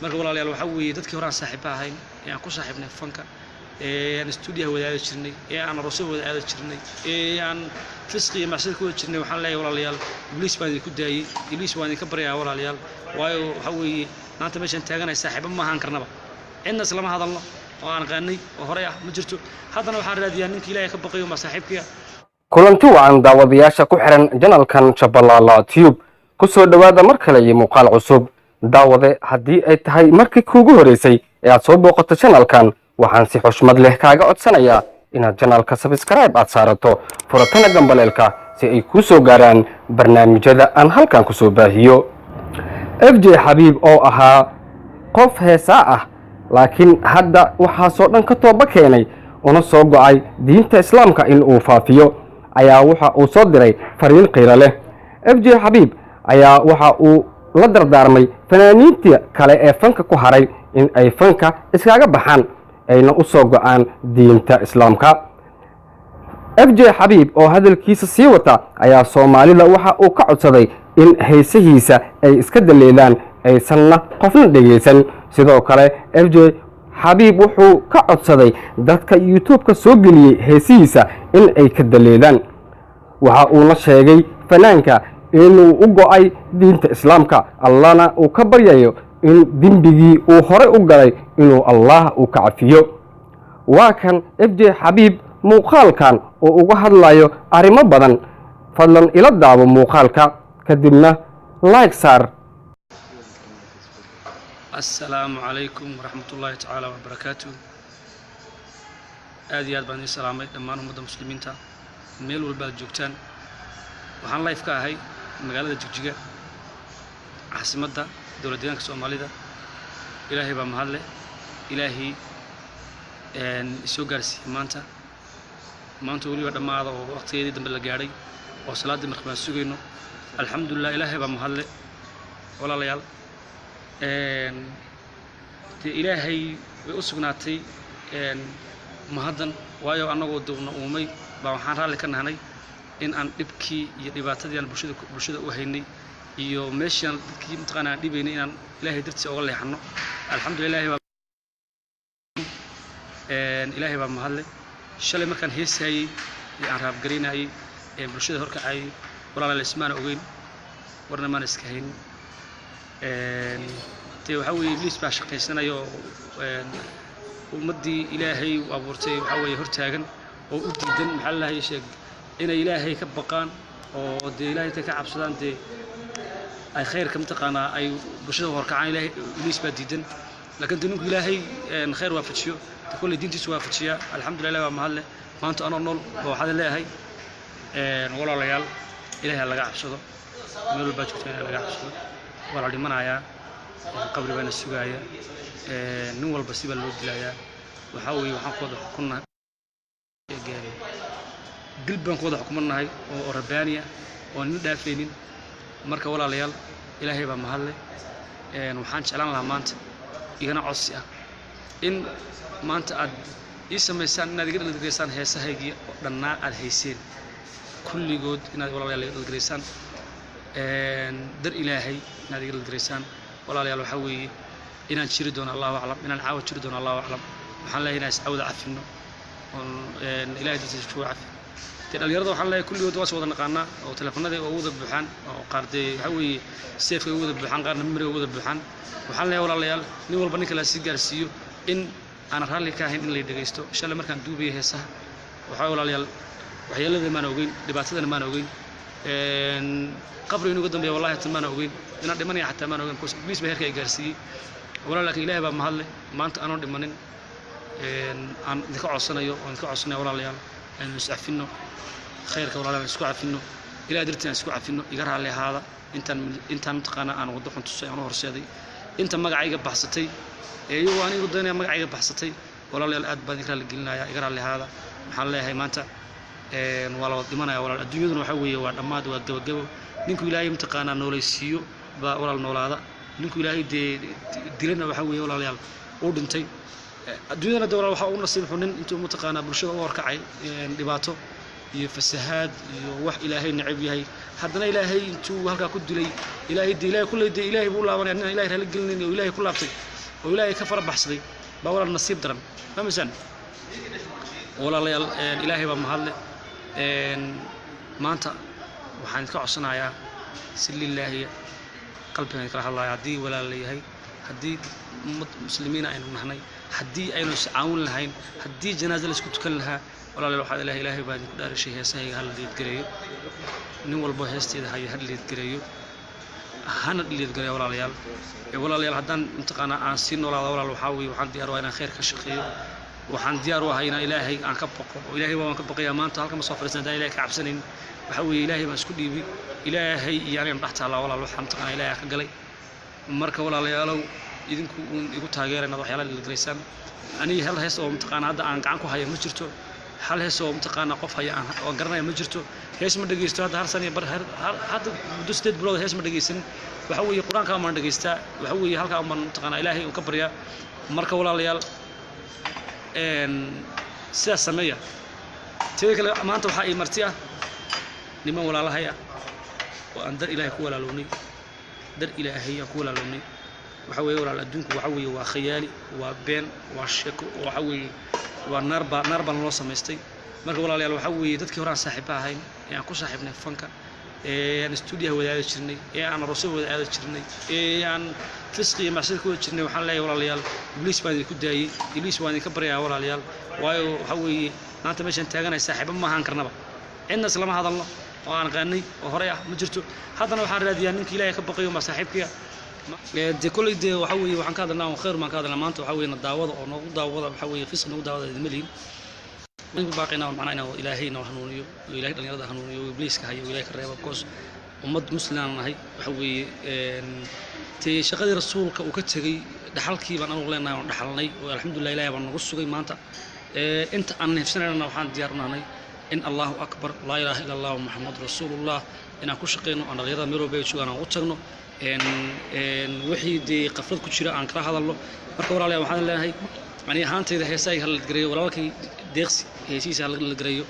Marka walaalayaal, waxaa weeye dadkii hore aan saaxiiba ahayn ee aan ku saaxiibnay fanka, ee aan stuudiyaha wada aadi jirnay, ee aan aroosyo wada aadi jirnay, ee aan fisqi iyo macsida ku wada jirnay, waxaan leeyahay walaalayaal, Ibliis baan idinku daayey, Ibliis waan idinka baryayaa walaalayaal. Waayo waxaa weeye maanta meeshaan taaganahay saaxiibo ma ahaan karnaba, cidna islama hadalno oo aan qaanay oo horey ah ma jirto. Haddana waxaan raadiyaa ninka Ilaahay ka baqayo ma saaxiibkiya. Kulanti wacan daawadayaasha ku xiran janalkan Jabalaala Tube, ku soo dhowaada mar kale iyo muuqaal cusub. Daawade, haddii ay tahay markii kuugu horeysay ee aad soo booqato janalkan, waxaan si xushmad leh kaaga codsanayaa inaad janalka subscribe aad saarato, furatana gambaleelka si ay kuu soo gaaraan barnaamijyada aan halkan ku soo baahiyo. FJ Xabiib oo ahaa qof heesaa ah, laakiin hadda waxaasoo dhan ka tooba keenay una soo go'ay diinta Islaamka in uu faafiyo, ayaa waxa uu soo diray fariin qiiro leh. FJ Xabiib ayaa waxa uu la dardaarmay fanaaniinta kale ee fanka ku haray in ay fanka iskaga baxaan, ayna u soo go'aan diinta Islaamka. FJ Xabiib oo hadalkiisa sii wata ayaa Soomaalida waxa uu ka codsaday in heesahiisa ay iska daleelaan, aysanna qofna dhegaysan. Sidoo kale FJ Xabiib wuxuu ka codsaday dadka YouTube-ka soo geliyey heesihiisa in ay ka daleelaan. Waxa uuna sheegay fanaanka inuu u go'ay diinta Islaamka, Allahna uu ka baryayo in dembigii uu horey u galay inuu Allah uu ka cafiyo. Waa kan FJ Xabiib muuqaalkan oo uga hadlayo arrimo badan. Fadlan ila daawo muuqaalka, kadibna like saar. Assalaamu calaykum waraxmatullaahi tacaala wabarakaatu. Aad iyo aad baan idiin salaamay dhammaan ummadda Muslimiinta meel walba aad joogtaan. Waxaan live ka ahay magaalada Jigjiga, caasimadda dowlad deegaanka Soomaalida. Ilaahay baa mahadleh, Ilaahii isoo gaarsiiyey maanta. Maanta weliba dhammaada oo waqtigeedii dambe la gaadhay oo salaaddii marka baan sugayno. Alxamdulilah, Ilaahay baa mahadle. Walaalayaal, dee Ilaahay way u sugnaatay mahaddan, waayo annagoo downa uumay baa waxaan raalli ka nahnay in aan dhibkii iyo dhibaatadii aan bulshada u haynay iyo meeshii aan dadkii mataqaana aan dhibaynay inaan Ilaahay dartiisa oga leexanno. Alxamdulillah, Ilaahay baa mahadle. Shalay markaan heesaayey ee aan raabgaraynayey ee bulshada horkacayay, walaalayaal, ismaana ogeyn, warna maan iska haynin. Dee waxaa weeye Ibliis baa shaqaysanaya oo ummaddii Ilaahay u abuurtay waxaa weeye hortaagan oo u diidan, maxaa lalahay sheeg, inay Ilaahay ka baqaan oo dee Ilahay intay ka cabsadaan dee ay khayrka mataqaanaa ay bulshada horkacaan. Ilaahay, Ibliis baa diidan, laakiin dee ninku Ilaahay khayr waafajiyo dee kolley diintiisu waafajiyaa. Alxamdulillah, baa mahadleh. Maanta anoo nool ba waxaad leeyahay, walaalayaal, Ilahay ha laga cabsado. Meel walbaa joogta in laga cabsado. Waa la dhimanayaa, qabri baana sugaaya, nin walba sibaa loo dilayaa. Waxaa weeye waxaan ku wada xukunnahay dil baan ku wada xukumannahay oo rabbaaniya oo nina dhaafaynin. Marka walaalayaal, Ilaahay baa mahadle. Waxaan jeclaan lahaa maanta igana codsi ah in maanta aad ii samaysaan inaad iga dhalgaraysaan heesahaygii oo dhannaa aad hayseen kulligood, inaad walaalayaal iga dhalgaraysaan, dar Ilaahay inaad iga dhalgaraysaan. Walaalayaal, waxaa weeye inaan jiri doono Allahu aclam, inaan caawa jiri doono Allahu aclam. Waxaan leeyahay inaan iscawda cafino oon Ilahay dartiisa iskugu cafi. Dee dhalinyarada waxaan leeyahay kulligood waa is wada naqaanaa oo teleefanada ugu wada buuxaan oo qaar dee waxaa weeye seefka ugu wada buuxaan, qaarna memoriga ugu wada buuxaan. Waxaan leeyahay walaalayaal, nin walba ninka la sii gaarsiiyo in aanan raalli ka ahayn in lay dhegaysto. Shalay markaan duubayay heesaha, waxaa walaalayaal, waxyeelada maana ogeyn, dhibaatadana maana ogeyn, qabri inuu uga dambeeya wallahi tan maana ogeyn, inaan dhimanaya xataa maana ogeyn, because Ibliis baa heerka ay gaarsiiyey walaal. Laakiin Ilaahay baa mahadle, maanta anoon dhimanin aan idinka codsanayo oo idinka codsanaya walaalayaal, aynu is cafinno khayrka. Walaalayaal, isku cafinno, Ilahay dartii aan isku cafinno. Iga raalli ahaada intaan mataqaanaa aan waddo xun tusay, aan u horseeday inta magacayga baxsatay ee iyagoo anigu daynaya magacayga baxsatay. Walaalayaal, aad baan idinka raalli gelinaya, iga raalli ahaada. Waxaan leeyahay maanta waa la wada dhimanaya walaal. Adduunyaduna waxaa weeye waa dhammaad, waa gabagabo. Ninku Ilaahay mataqaanaa noolaysiiyo baa walaal noolaada, ninku Ilaahay dee dilana waxaa weeye walaalayaal uu dhintay. Adduunyadana de walaal waxaa ugu nasiib xun nin intuu mataqaanaa bulshada u horkacay dhibaato iyo fasahaad iyo wax Ilaahay neceb yahay, haddana Ilaahay intuu halkaa ku dilay, Ilaahay dee Ilaahay kulley dee Ilaahay buu u laabanaya. Nin aan Ilahay raali gelinayn oo Ilaahay ku laabtay. Oo Ilaahay ka fara baxsaday baa walaal nasiib daran, fahmaysaan walaalayaal? Ilaahay baa mahadle. Maanta waxaan idinka codsanayaa si lilaahiya, qalbigan kala hadlaya, haddii walaal la yahay, haddii ummad muslimiina aynu nahnay, haddii aynu is caawin lahayn, haddii janaazo la isku tukan lahaa, walaalayaal, waxaa ilahay, Ilaahay baa idinku dhaarishay, heesahayga hala liidgareeyo. Nin walbo heesteeda haya ha liidgareeyo, hana liidgareeyo walaalayaal. Walaalayaal, haddaan mataqaanaa aan sii noolaado, walaal, waxaa weeye waxaan diyaar u ahay inaan khayr ka shaqeeyo. Waxaan diyaar u ahay inaan Ilaahay aan ka baqo, oo Ilaahay waan ka baqayaa. Maanta halkan ma soo fadhiisan haddaan Ilaahay ka cabsanayn. Waxa weeye Ilaahay baan isku dhiibay, Ilaahay iyo anigan dhex taallaa walaal. Waxaa mataqaanaa Ilaahay ka galay. Marka walaalayaalow, idinku uun igu taageera inaad waxyaalaha liidgaraysaan. Aniga hal hees oo mataqaanaa hadda aan gacan ku haya ma jirto, hal hees oo mataqaanaa qof haya aan oo garanaya ma jirto. Hees ma dhegeysto hadda hal sana iyo bar, hadda muddo 8 bilood hees ma dhegeysan. Waxa weeye Qur-aanka baan dhegeystaa, waxa weeye halkaa baan mataqaanaa Ilaahay uu ka baryaa. Marka walaalayaal, sidaas sameeya. Teeda kale, maanta waxaa ii marti ah niman walaalahay ah oo aan dar Ilaahay ku walaalownay, dar Ilaahay aan ku walaalownay. Waxa weeye walaal, adduunku waxa weeye waa khayaali, waa been, waa sheeko, waxa weeye waa naar baa, naar baan loo samaystay. Marka walaalayaal, waxa weeye dadkii hore aan saaxiiba ahayn ee aan ku saaxiibnay fanka, ee aan stuudiyaha wada aadi jirnay, ee aan aroosada wada aadi jirnay, ee aan fisqi iyo macsida ku wada jirnay, waxaan leeyahay walaalayaal, Ibliis baan idinku daayey, Ibliis waan idinka baryayaa walaalayaal. Waayo waxa weeye maanta meeshaan taaganahay saaxiibo ma ahaan karnaba, cidna islama hadalno oo aan qaanay oo horey ah ma jirto. Haddana waxaan raadiyaa ninka Ilaahay ka baqayo ma saaxiibkiya. Dee kolley dee waxa weeye waxaan ka hadalnaa khayr baan ka hadalnaa maanta. Waxa weeye na daawada oo noogu daawada, waxa weeye fisqi nagu daawada idinma lihin. Waxaan ku baaqaynaa macnaa inaan Ilaahay noo hanuuniyo oo Ilaahay dhalinyarada hanuuniyo oo Ibliiska hayo oo Ilaahay ka reebo, because ummad muslimaan nahay. Waxa weeye dee shaqadii Rasuulka uu ka tegey dhaxalkii baan anugu leenahay oon dhaxalnay, oo alxamdulilah Ilaahay baan nagu sugay. Maanta inta aan neefsanaynana waxaan diyaar u nahnay in Allahu akbar, laa ilaaha illa Allah, Muxammad rasuulullah inaan ku shaqeyno, aan dhalinyarada meel walba ay joogaan aan u tagno, wixii dee qaflad ku jira aan kala hadalno. Marka walaalayaal, waxaan leenahay ani ahaantayda heesahay hala gareeyo, walaalkay Deeqsi heesihiisa hala gareeyo,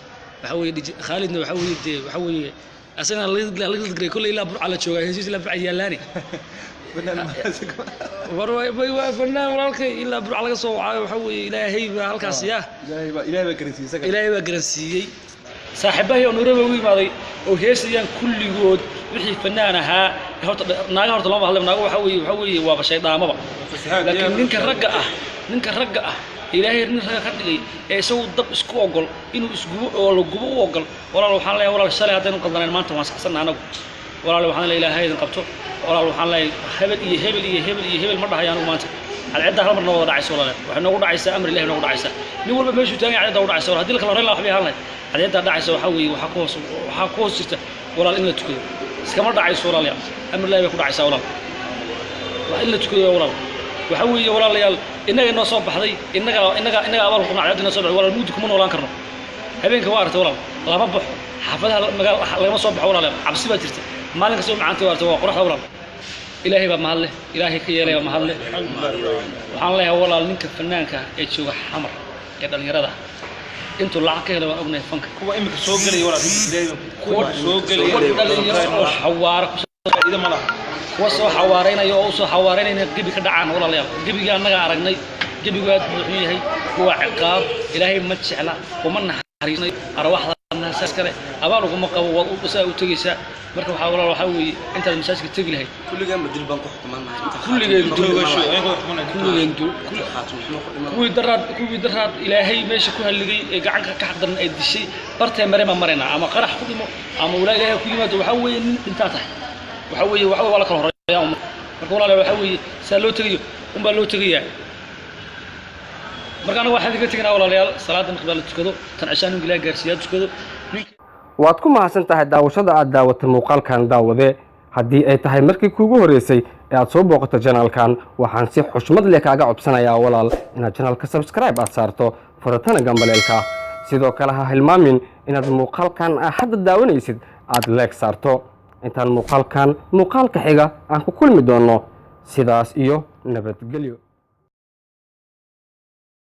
waxa weeye Khaalidna waxa weeye dee waxa weeye asagana la gareeyo. Kolley ilaa Burca la joogaa, heesihiisa ilaa Burca yaalaani. War waa fanaan walaalkay, ilaa Burca laga soo wacaayo. Waxa weeye Ilaahay baa halkaas yaa Ilaahay baa garansiiyey isaga. Ilaahay baa garansiiyey. Saaxiibahii oo Nairobi ugu yimaaday oo heesayaan kulligood, wixii fanaan ahaa horta naaga horta looma hadlay. Naaga waxa weeye waaba shayddaamaba, laakiin ninka ragga ah Ilaahay nin ragga ka dhigay ee isagu dab isku ogol inuu isgubo oo la gubo u ogol. Walaal, waxaan leeyahay walaal, shalay haddaynu qaldanayn maanta waan saxsanna anagu. Walaal, waxaan leeyahay Ilaahay idin qabto. Walaal, waxaan leeyahay hebel iyo hebel iyo hebel iyo hebel ma dhahayo anigu. Maanta cadceedda hal mar noo wada dhacayso walaal, waxay noogu dhacaysaa amar Ilahi noogu dhacaysaa. Nin walba meeshuu taagan yahay cadceedda u dhacaysa walaal. Haddii la kala horreyn lahaa waxbay ahaan lahayd. Cadceedda dhacaysa waxaa weeye waxaa ku hoos jirta walaal in la tukado. Iskama dhacayso walaalayaal, amar Ilahi bay ku dhacaysaa walaal. Waa in la tukado walaal. Waxa weeye walaalayaal, innaga inoo soo baxday, innaga abaal ku dhacay inoo soo baxday. Walaal, mugdi kuma noolaan karno habeenka, waa aragtay walaal, lama baxo xaafadaha magaal lagama soo baxo walaalayaal, cabsi baa jirta. Maalin kasta oo macaantay waa aragtay, waa qoraxda walaal. Ilaahay baa mahadleh, Ilaahay ka yeelay baa mahadleh. Waxaan leeyahay walaal, ninka fanaanka ee jooga Xamar ee dhalinyarada ah intuu lacag ka helay waan ognahay fanka. Kuwa imika soo gelaya walaal, kuwa kuwa soo gelaya dhalinyaro oo xawaara ku faa'iido ma laha. Kuwa soo xawaaraynaya oo usoo xawaaraynaya inay gebi ka dhacaan walaalayaal. Gebigii annaga aragnay, gebigu aad buu xun yahay, kuwa ciqaab Ilaahay ma jecla, kuma naxariisnayo arwaaxda saas kale abaal uguma qabo. Waad u saa u tegaysaa. Marka waxaa walaal, waxaa weeye intaad masaajidka tegi lahayd. Kulligeen ba dil baan ku xukumanahay inta Kulligeen dil. Toogasho ayagoo xukunaya. Kulligeen dul Khaatum xumo ku dhiman. Kuwii daraad Ilaahay meesha ku halligay ee gacanka ka xaqdaran ay dishay bartee mare ma maraynaa, ama qarax ku dhimo ama walaa Ilaahay ku yimaado. Waxaa weeye nin dhintaa tahay, waxa weeye waa la kala horeeyaa. Marka walaalayaal, waxaa weeye saa loo tegayo unbaa loo tegayaa. Marka anaga waxaan idinka tegaynaa walaalayaal, salaada maqrib la tukado, tan cishaan ninka Ilaahay gaarsiiyaa tukado ninka. Waad ku mahadsan tahay daawashada aad daawatay muuqaalkan. Daawade, haddii ay tahay markii kuugu horreysay ee aad soo booqato channelkan, waxaan si xushmad leh kaaga codsanayaa walaal inaad channelka subscribe aad saarto, furatana gambaleelka. Sidoo kale ha hilmaamin inaad muuqaalkan aa hadda daawanaysid aad like saarto. Intaan muuqaalkan muuqaalka xiga aan ku kulmi doonno, sidaas iyo nabadgelyo.